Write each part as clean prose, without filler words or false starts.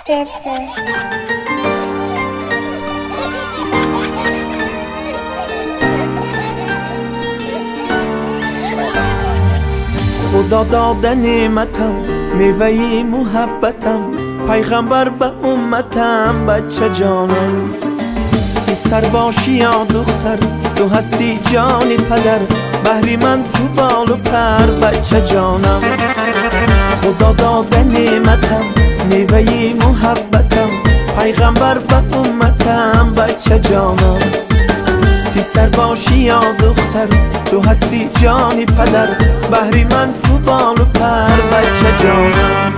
Bitte. خدا داده نعمتم، میوه محبتم، پیغمبر به امتم، بچه جانم. پسر باشی یا دختر، تو هستی جان پدر، بهری من تو بال و پر، بچه جانم. خدا داده نعمتم، میوه محبتم، پیغمبر به امتم، بچه جانم. پسر باشی یا دختر، تو هستی جان پدر، بهری من تو بال و پر، بچه جانم.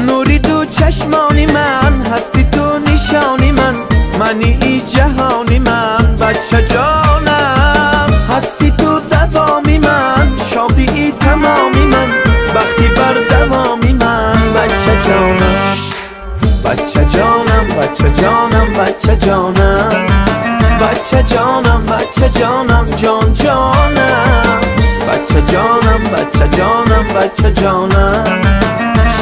نوری دو چشمانی من، هستی تو نشانی من، منی ای جهانی من، بچه جانم. هستی تو دوامی من، شادی ای تمامی من، بختی بر دوامی من، بچه جانم. بچه جانم، بچه جانم، بچه جانم، بچه جانم، بچه جانم، جان جانم، بچه جانم، بچه جانم، بچه جانم،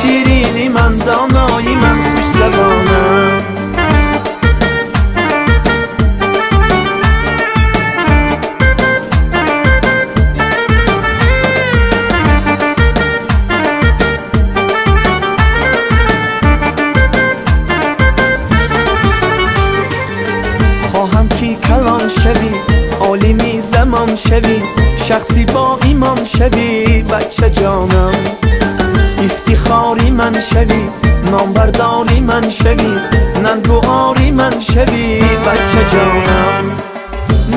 شیرینی من، دانایی من، خوش زبانم. خواهم کی کلان شوی، عالمی زمان شوی، شخصی با ایمان شوی، بچه جانم. افتخاری من شوی، نامبرداری من شوی، ننگ و آری من شوی، بچه جانم.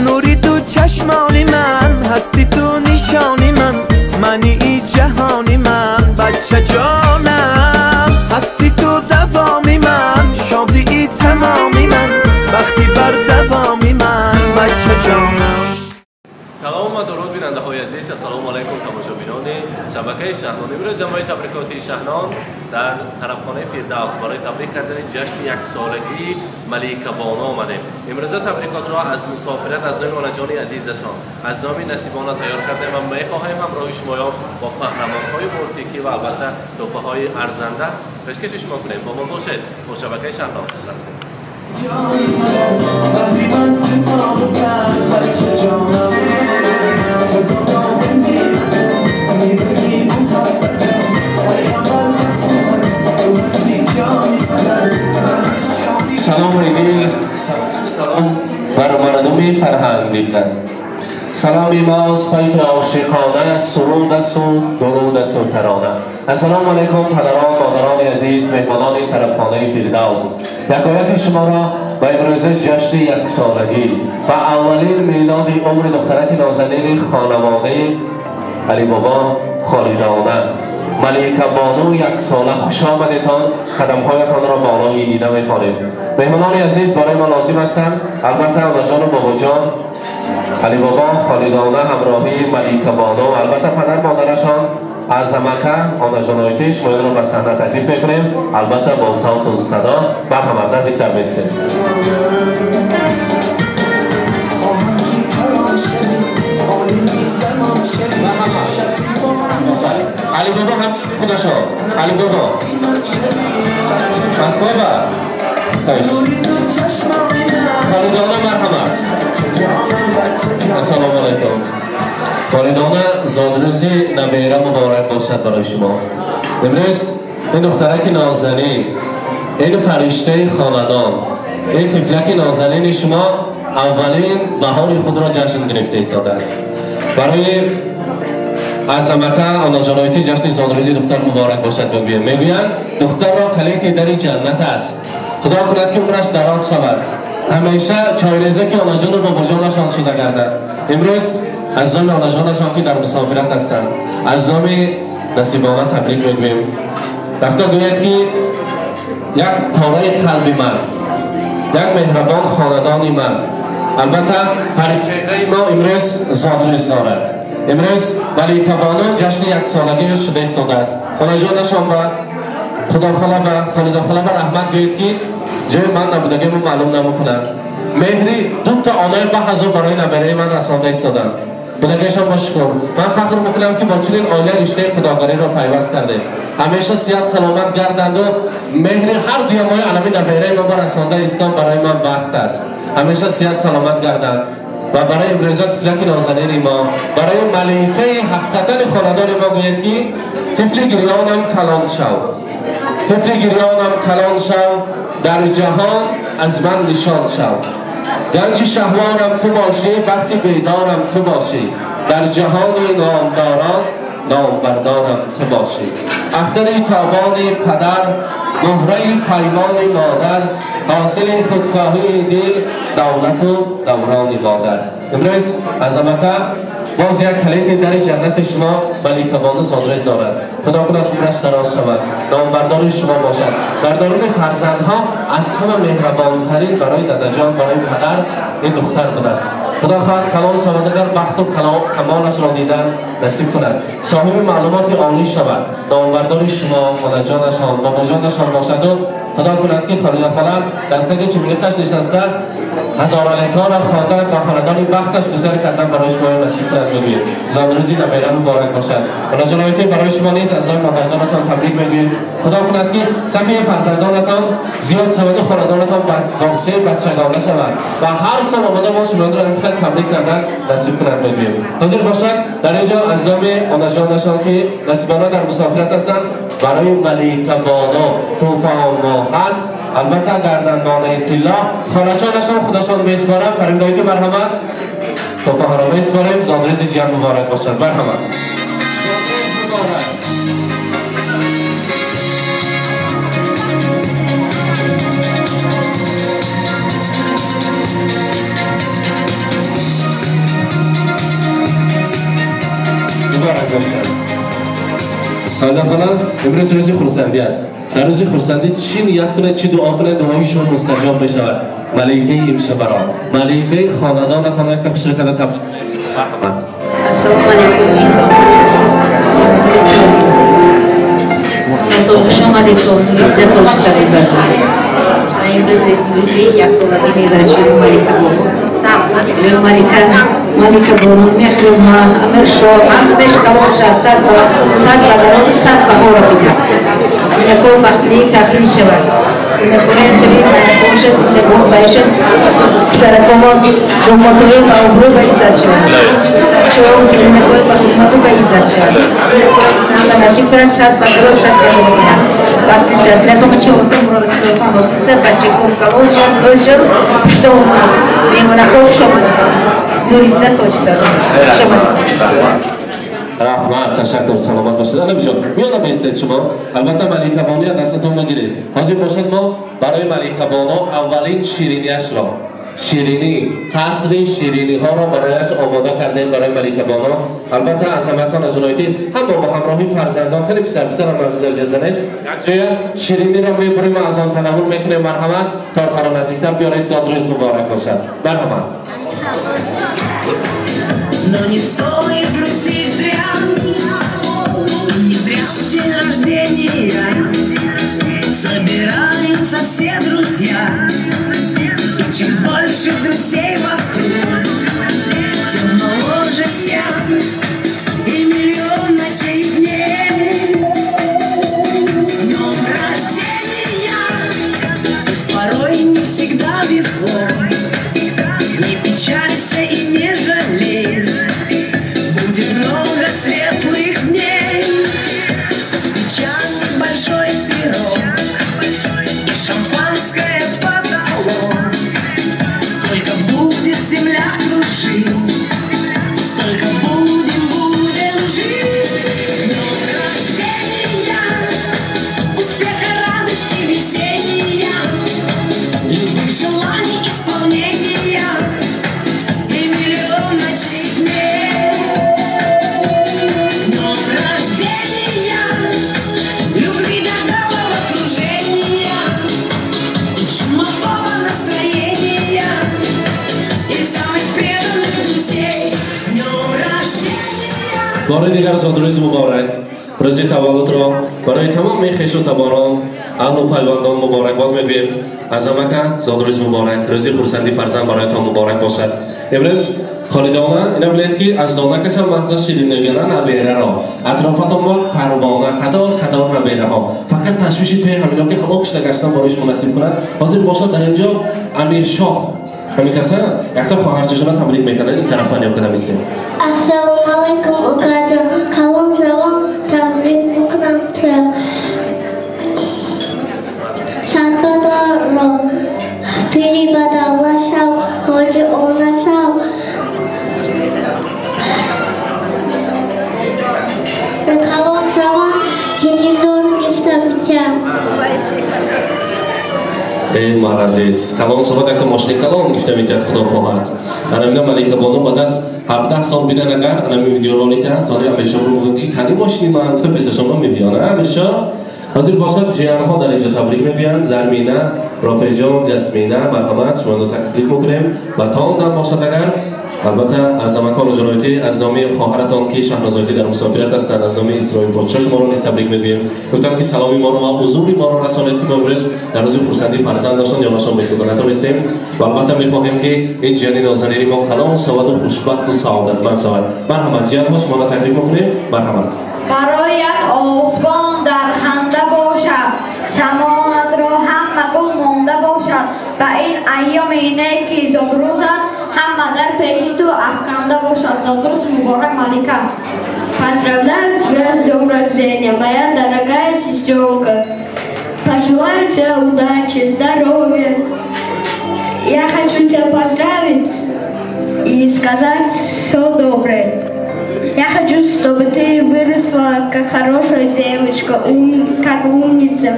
نوری تو چشمانی من، هستی تو نشانی من، منی ای جهانی من، بچه جانم. هستی تو دوامی من، شادی ای تمامی من، بختی بر دوامی من، بچه جانم. Салом ва дуруд, бинандаҳои азиз. Ассалому алайкум, тамошобинони шабакаи Шаҳнон. Имрӯз ҷамъияти табрикотии Шаҳнон дар тарабхонаи Фирдавс барои табрик кардани ҷашни яксолагии Малика Бону омадем. Имрӯза табрикотро аз мусофират аз номи онаҷони азизашон, аз номи Насибона тайёр кардем ва мехоҳем ҳамроҳи шумоён бо қаҳрамонҳои мултикӣ ва албатта тӯҳфаҳои арзанда пешкаши шумо кунем. Бо мо бошед, бо шабакаи Шаҳнон. Салом дил, салом бар мардуми фарҳанг дида. Саломи мост пайки ошиқона, суруд асту дуруд асту тарона. Ассалому алайкум, падарон, модарони азиз, меҳмонони тарабхонаи Фирдавс. Якояки шуморо ба имрӯза ҷашни яксолагӣ ва аввалин мелоди умри духтараки нозанини хонаводаи Алибобо Холидона, Малика Бону яксола хуш омадетон. Қадамҳоятонро болои дида мехонем. Меҳмонони азиз, барои мо лозим ҳастанд албатта онаҷону бобоҷон Алибобо Холидона ҳамроҳи Малика Бону, албатта падар модарашон аз замака онаҷонои тиш шумоёнро ба саҳна таклиф мекунем. Албатта бо савту садо марҳамат, наздиктар меистем. Алибобо ҳам худашон, Алибобо Москва, Холидона, марҳамат. Ассалому алайкум, Холидона, зодрӯзи набера муборак бошад барои шумо. Имрӯз ин духтараки нозанин, ин фариштаи хонадон, ин тифлаки нозанини шумо аввалин баҳори худро ҷашн гирифта истодааст. Барои азамака онаҷоноити ҷашни зодрӯзи духтар муборак бошад мегӯям. Мегӯянд, духтарро калити дари ҷаннат аст. Худо кунад, ки умраш дароз шавад, ҳамеша чойреза ки онаҷону бобоҷонашон шуда гардад. Имрӯз аз номи онаҷонашон, ки дар мусофират ҳастанд, аз номи Насибона табрик мегӯем. Рафта гӯяд, ки як пораи қалби ман, як меҳрабон хонадони ман, албатта паричеҳраи мо имрӯз зодрӯз дорад. Имрӯз Малика Бону ҷашни яксолагӣ шуда истодааст. Онаҷонашон ба Худохола ба Холидохола ба раҳмат гӯед, ки ҷои ман набудагимо маълум намекунанд. Меҳри дута онаи ба ҳазор барои набераи ман расонда истоданд. Будагиашон бо шукр. Ман фахр мекунам, ки бо чунин оила риштаи худогариро пайваст кардем. ҳамеша сиҳат саломат гарданд. Меҳри ҳар дуя мои алами набераи мо барасонда истон барои ман бахт аст. Ҳамеша сиҳат саломат гарданд. Ва барои имрӯза тифлаки нозанини мо, барои маликаи ҳақиқатани хонадони мо гӯяд ки тифли гирёнам калон шав, тифли гирёнам калон шав, дар ҷаҳон аз ман нишон шав. Ганҷи шаҳворам ту бошӣ, бахти бедорам ту бошӣ, дар ҷаҳони номдорон номбардорам ту бошӣ. Ахтари тобони падар, муҳраи паймони модар, ҳосили худкоҳии дил, давлату даврони модар. Имрӯз азамата боз як калиди дари ҷаннати шумо Маликабону зодрез дорад. Худо кунад умраш дароз шавад, номбардори шумо бошад. Дар даруни фарзандҳо аз ҳама меҳрабонтарин барои дадаҷон, барои падар ин духтар будааст. Худо хоҳад калон шавад, агар бахту камолашро дидан насиб кунад, соҳиби маълумоти олӣ шавад, номбардори шумо, хонаҷонашон, бобоҷонашон бошаду худо кунад ки Халила хола дар таги чимниқаш нишаста ҳазораликҳоро хондан ва хонадони бахташ бисёр кардан барои шумо насиб кунад. Мегӯем зодрӯзи набера муборак бошад. Хонаҷоноите барои шумо низ аз номи модарҷонатон табрик мегӯем. Худо кунад ки сафи фарзандонатон зиёд шаваду хонадонатон боғчаи бачагона шавад ва ҳар сол омода мо шуморо хел табрик кардан насиб кунад. Мегӯем ҳозир бошад дар инҷо аз номи хонаҷонашон ки насибона дар мусофират ҳастанд барои Маликабону тӯҳфаҳо мо ҳаст. Албатта гардандонаи тилло хонаҷонашон худашон месупоранд. Паримдоити марҳамат, тӯҳфаҳоро месупорем. Зодрӯзи ҷиҳан муборак бошад. Марҳамат. Зодрӯз муборак. Муборак бошад. Хола, имрӯз рӯзи хурсандӣ аст. Дар рӯзи хурсандӣ чӣ ният кунед, чӣ дуо кунед, дуои шумо мустаҷоб мешавад. Маликаи имшабаро, маликаи хонадонатон як хушрӯ карда табрик. Марҳамат. Ассалому алайкум, меҳмонони азиз. Хуш омадед то тоҷсарои барнома. Имрӯз рӯзи яксолагӣ мебарачем Малика Бону. Малика Бону, Меҳрума, Амиршоҳ, ҳамааш калон шад, сад падарону сад баҳоро бинад. Инако бахтли тахлил шавад. Инакоям ҷамил бошад, зиндагон баишад, писаракомо домотои ба обрӯ ба иззат шавад. Инакои ба ҳурмату ба иззат шавад. Ба насиб кунад, сад падаро сад баҳоро бинад. Бахтли шавад. Инакома чи ортон муродатон ҳосил шавад, бачако калон шавад, лой шавад, пушта омад. Меҳмонако хуш омадед. Нуридда тоҷсаро. Хуш омадед. Раҳмат, ташаккур, саломат бошед. Алабиҷон, миёна бистед шумо. Албатта Маликабонуя дастатон мегиред. Ҳозир бошад мо барои Маликабону аввалин ширинияшро, ширинӣ, қасри шириниҳоро барояш омода кардем барои Маликабону. Албатта аз ҳамакон аз ҷоноити ҳам бо ҳамроҳи фарзандон, хеле писар-писарам аз занед, якҷоя шириниро мебурем ва аз он танаввул мекунем. Марҳамат, тортаро наздиктар биёред. Зодрӯз муборак бошад. Марҳамат. Но не стоит грустить зря, не зря в день рождения собираются все друзья. И чем больше друзей вокруг, тем моложе все, и миллион ночей и дней. С днем рождения, пусть порой не всегда везло, не печалься и не жалей. Будет много светлых дней, со свечами большой пирог и шампанское потолок. Сколько будет земля кружить, столько будем, будем жить. С днем рождения, успеха, радости, весенния, любых желаний исполнения и миллион ночей дней. С днем рождения, любви до головокружения и чумового настроения и самых преданных друзей. С днем рождения. Бори дигар зодрӯз муборак. Рӯзи таваллудро барои тамоми хешу таборон, аҳлу пайвандон муборакбод мегӯем. Азамака зодрӯз муборак, рӯзи хурсанди фарзанд бароятон муборак бошад. Имрӯз Холидона ина билед ки аз дона кашам мағза ширин мегӯянд набераро. Атрофатон бо парвона қатор қатор набераҳо. Фақат ташвиши туи ҳамино ки ҳамо кушта гаштан барои шумо насиб кунад. Ҳозир бошад дар инҷо Амиршоҳ ҳамин каса якта хоҳарчашона табрик мекунад. Ин тарафа ниё када мисем. Ассалому алайкум укаҷон. Калон шавам табрик мекунам туя. Сарбадорро пири ба давлат шав, ҳоҷи она шав. Калон шавам чизи зор гирифта митям. Эй молодец. Калон шавад якта мошини калон гирифта митяд, худо хоҳад. Ана мина Малика бону баъд аз 17 сол бинан агар ана ми видеоролика соли Амиршоҳ рӯ мегӯяд ки кани мошини ман гуфта пешашонро мебиён. Амиршоҳ ҳозир бошад ҷиянҳо дар инҷо табрик мегӯянд. Зармина, Рофеъҷон, Ҷасмина, марҳамат, шуморо таклиф мекунем ва то он дам бошад агар албатта аз амакон ҷаноятӣ аз номи хоҳаратон ки Шаҳнозоятӣ дар мусофират ҳастанд, аз номи Исроил подшоҳ шуморо низ табрик мегӯем. Гуфтам ки саломи моро ва ҳузури моро расонед ки мо имрӯз дар рӯзи хурсандӣ фарзанд доштан ёнашон бесуда натонистем ва албатта мехоҳем ки ин ҷияни нозанини мо калон шавад ва хушбахту саодатманд шавад. Марҳамат, ҷиянҳо шуморо таклиф мекунем. Марҳамат. Бароят осмон дар ханда бошад, чамонатро ҳама гул монда бошад. Ба ин айёми неки зодрӯзат ҳама дар пеши ту афканда бошад. Зодрӯз муборак, Малика. Поздравляю тебя с днем рождения, моя дорогая сестренка. Пожелаю тебе удачи, здоровья. Я хочу тебя поздравить и сказать все доброе. Я хочу, чтобы ты выросла как хорошая девочка, как умница.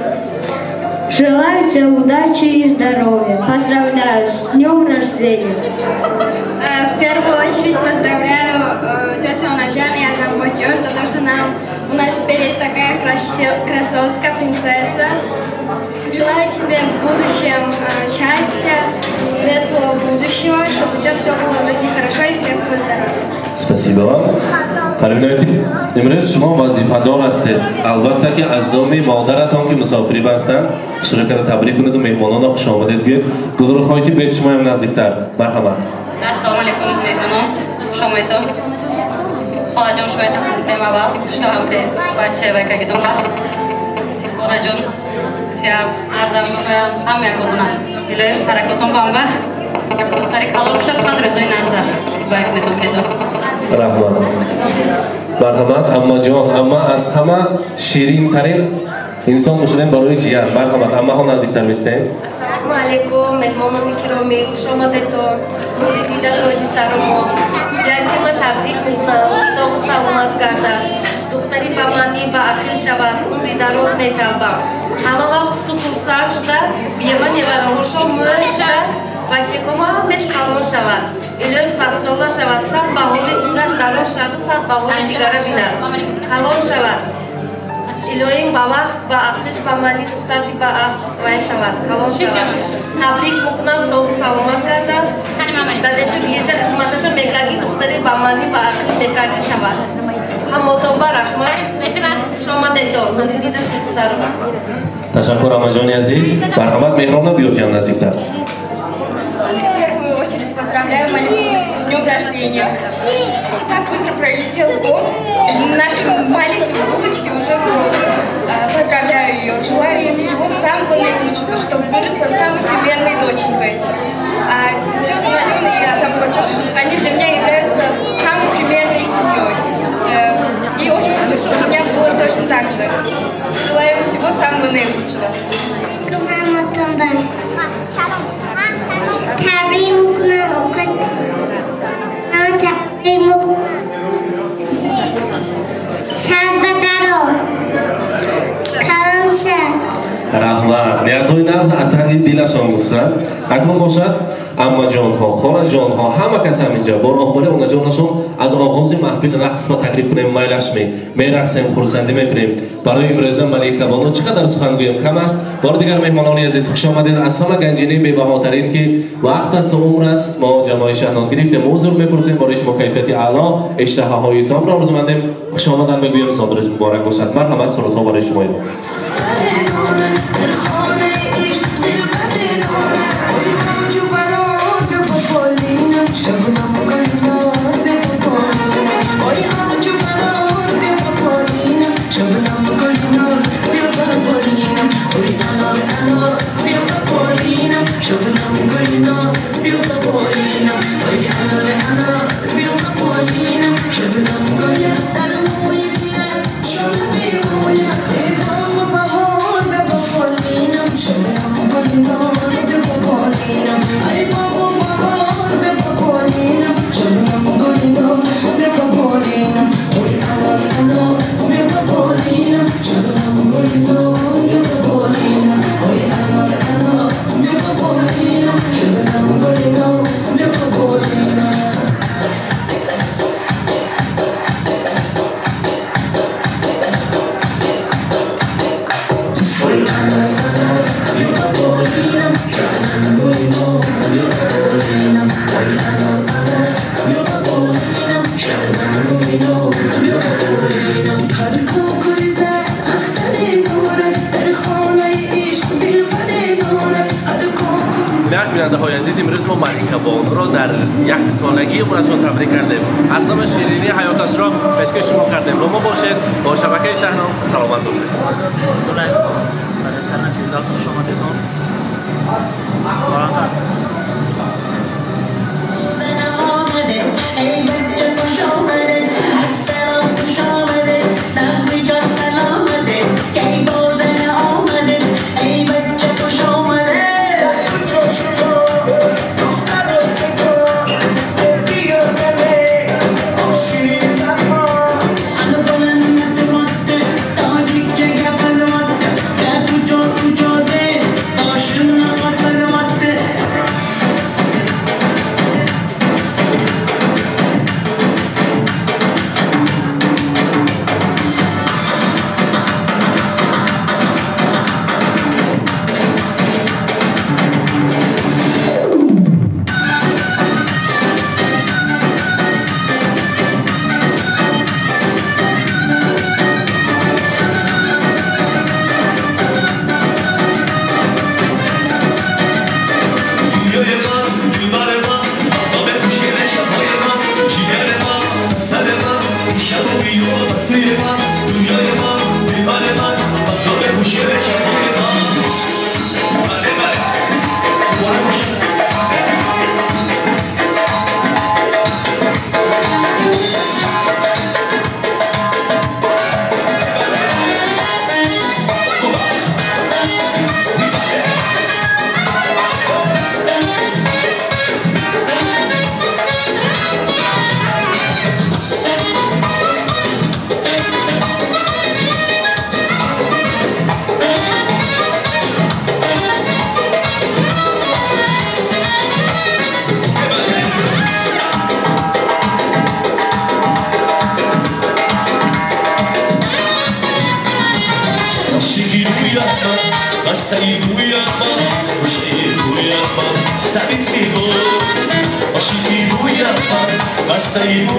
Желаю тебе удачи и здоровья. Поздравляю с днем рождения. В первую очередь поздравляю тетю Наджан и Азам Бочор за то, что у нас теперь есть такая красотка, принцесса. Желаю тебе в будущем счастья, светлого будущего, чтобы у тебя все было в жизни хорошо и крепкого здоровья. Спасибо вам. Фарминоти, имрӯз шумо вазифадор ҳастед. Албатта ки аз номи модаратон ки мусофирӣ бастанд, ширкатро табрик кунед ва меҳмононро хуш омадед гӯед. Гулрухоити бед шумоям наздиктар. Марҳамат. Ассалому алайкум меҳмонон, хуш омадед. Холаҷон, шумоя табрик мекунем аввал, шумо ки бача ва какитон ба. Холаҷон, туям азам ҳамаям бодуна. Илоҳим саракотон бамбар. Духтари калон шуд, фақат рӯзои назар. Байк метон педо. Раҳмат. Марҳамат, аммаҷон, амма аз ҳама ширинтарин инсон бошадем барои ҷиян. Марҳамат, аммаҳо наздиктар мистем. Ассалому алайкум, меҳмонони киромӣ, хуш омадетон. Нури дида тоҷи сару мо. Ҷиянчима табрик мекунам, соғу саломат гардад. Духтари ба маънӣ ва ақил шавад, умри дароз металбам. Ҳама вақт хусу хурсанд шуда, биема невараҳошон мӯй шуда, бачакомо ҳамеш калон шавад. Илоҳим садсола шавад, сад баҳори умраш дароз шаваду сад баҳори дигара бинад. Калон шавад. Илоҳим ба вақт, ба ақил, ба маънӣ духтари ба вай шавад, калон шавад. Табрик мекунам, соғу саломат гардад. Дадешу гиеша хизматаша мекаги духтари ба маънӣ ба ақил мекаги шавад. Ҳамотон ба раҳмат. Хуш омадедон. Нури дида сару. Ташаккур, амаҷони азиз. Марҳамат, меҳрона биётиям наздиктар. Поздравляю Малику с днем рождения. Так быстро пролетел год. Нашей маленькой булочке уже год. Поздравляю ее. Желаю ей всего самого наилучшего, чтобы выросла самой примерной доченькой. А тетя Надюна и Адам Бачош, они для меня являются самой примерной семьей. И очень хочу, чтобы у меня было точно так же. Желаю им всего самого наилучшего. Раҳмат. Ниятҳои нағз атаги дилашон гуфтанд. Акнун бошад аммаҷонҳо, холаҷонҳо, ҳама кас ҳаминҷа бо роҳбари онаҷонашон аз оғози маҳфил рақс ба таклиф кунем, майлашме, мерақсем, хурсандӣ мекунем. Барои имрӯза Малика бону чӣ қадар сухан гӯем кам аст. Бори дигар меҳмонони азиз, хуш омадед. Аз ҳама ганҷинаи бебаҳотарин ки вақт аст ва умр аст, мо ҷамоаи Шаҳнон гирифтем. Узр мепурсем барои шумо кайфияти аъло, иштиҳаҳои томро орзумандем. Хуш омадан мегӯем, зодрӯз муборак бошад. Марҳамат, сурудҳо барои шумо. شبنم یک سالگی عمرشان تبریک کردیم. از همه شیرینی حیاتش را پیشکش شما کردیم. با ما باشید با شبکه شهنام. سلامت باشید. خوش آمدیدون. Bastei